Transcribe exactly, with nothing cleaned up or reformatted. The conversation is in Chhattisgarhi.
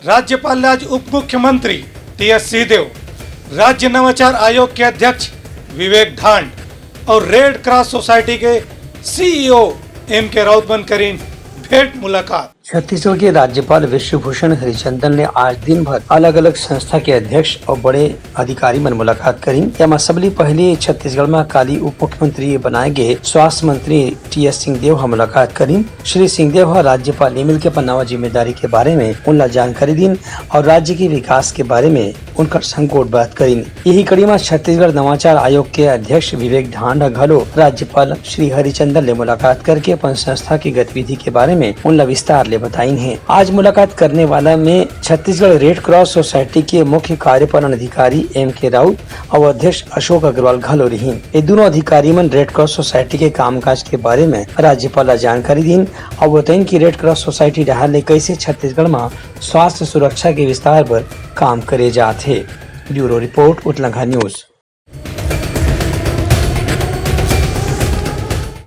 राज्यपाल ले आज उप मुख्यमंत्री टीएस सिंहदेव, राज्य नवाचार आयोग के अध्यक्ष विवेक ढांड अउ रेड क्रॉस सोसाइटी के सीईओ एमके राउत मन करिन भेंट मुलाकात। छत्तीसगढ़ के राज्यपाल विश्वभूषण हरिचंदन ले आज दिन भर अलग-अलग संस्था के अध्यक्ष अउ बड़े अधिकारी मन मुलाकात करिन। एमा सबले पहले छत्तीसगढ़ म काली उप मुख्यमंत्री बनाए गे स्वास्थ्य मंत्री टीएस सिंहदेव ह मुलाकात करिन। श्री सिंहदेव ह राज्यपाल ले मिलके अपन नवा जिम्मेदारी के बारे में उनला जानकारी दीन अउ राज्य के विकास के बारे में उनकर संग गोठबात करिन। यही कड़ी म छत्तीसगढ़ नवाचार आयोग के अध्यक्ष विवेक ढांड ह घलो राज्यपाल श्री हरिचंदन ले मुलाकात करके अपन संस्था की गतिविधि के बारे में उनला विस्तार ले बताइन हे। आज मुलाकात करने वाला में छत्तीसगढ़ रेड क्रॉस सोसाइटी के मुख्य कार्यपालन अधिकारी एमके राउत अउ अध्यक्ष अशोक अग्रवाल घलो रहिन। ये दोनों अधिकारी मन रेड क्रॉस सोसाइटी के कामकाज के बारे में राज्यपाल ला जानकारी दीन अउ बताइन कि रेड क्रॉस सोसाइटी डहार ले कैसे छत्तीसगढ़ म स्वास्थ्य सुरक्षा के विस्तार बर काम करे जात हे। Bureau report, Utlangha news.